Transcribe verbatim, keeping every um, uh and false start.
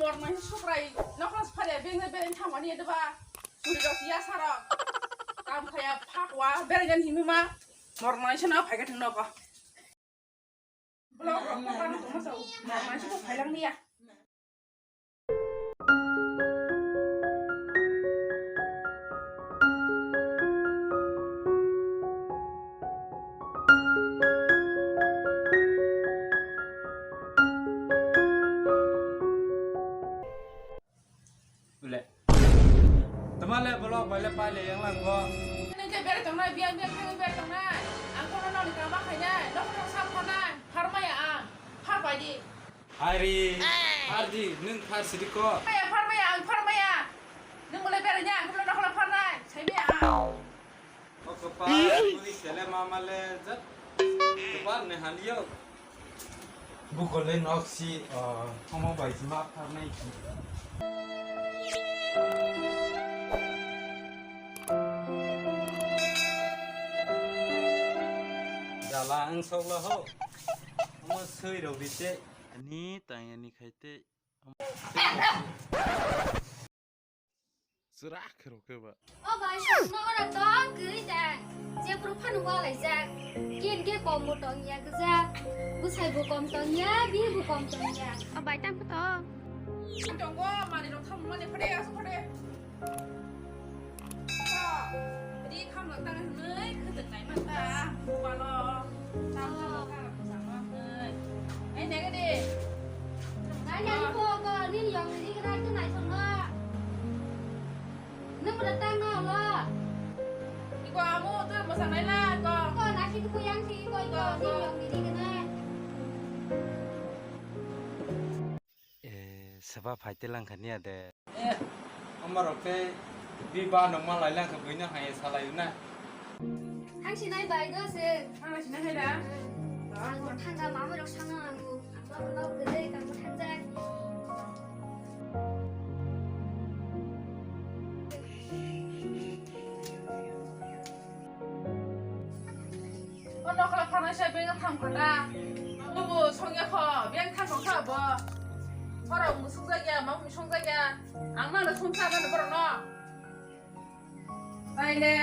Bormai sukrai nokla sphare bengna bereng thangmani edeba. Suri rok ya sarok. Kam khaya phakwa bereng himi ma. Mormai sana phaikha thang noko. Blog rok ko kanu tongma sao. Mormai sukho phailang niya. Ule. Tama le bolok bai le pai le yang lang go. Nang ke bere tong nai, biang biang thang bere tong nai. Ang kono noni kama khai nai, nokno sam kha nai, phar maya ang, phar bai di. Hari, hari, nung phar sidi ko. Maya phar maya ang, phar maya. Nung mole bere nya, ang kono nokno phar nai, sai maya ang. O kwpal, buni sele mama le jat. Kwpal ne haliyo. Bukole nok si, ah, thomo bai si ma pharnai ki. Jala ang sokla ho. Omo soi rok di te. Ani tang ani khai te. Chwrak khe rw khe ba. O bai, no ora to gwi da. Je phuru phanu wa lai jak. Kin ke kom bo tong ya gja. Bwsai bo kom tong ya, bi bo kom tong ya. O bai, tang photo. Tongo mani rok tham mani phade asu phade. Ri kham rok tang nai khajak nai ma ta. Balo. Tam tam ka. Ai, nega di. Nai, nai, ko, ko, nini yong, nini kena, kena, song, ko. Nung pada tang, no, lo. Iko, amu, tu, masang, nai, la, ko. Ko, nasi, tu, kuyang, si, ko, iko, nini yong, nini kena. Eh, seba phai te lang khani ya de. Eh, amar oke bi ba nong ma lai lang kha buino hai salai na. Ang sinai bai do se. Ang sinai hai da. Ang thangga mama rok sana ang. Ang ba ba gede kang thangga. O nokla pharnai se beng tham khana. Bubu songya kho, beng tham kha bo. Ora musuk jagya, ma musuk jagya. Ang nang song sa ban borok no. Taile.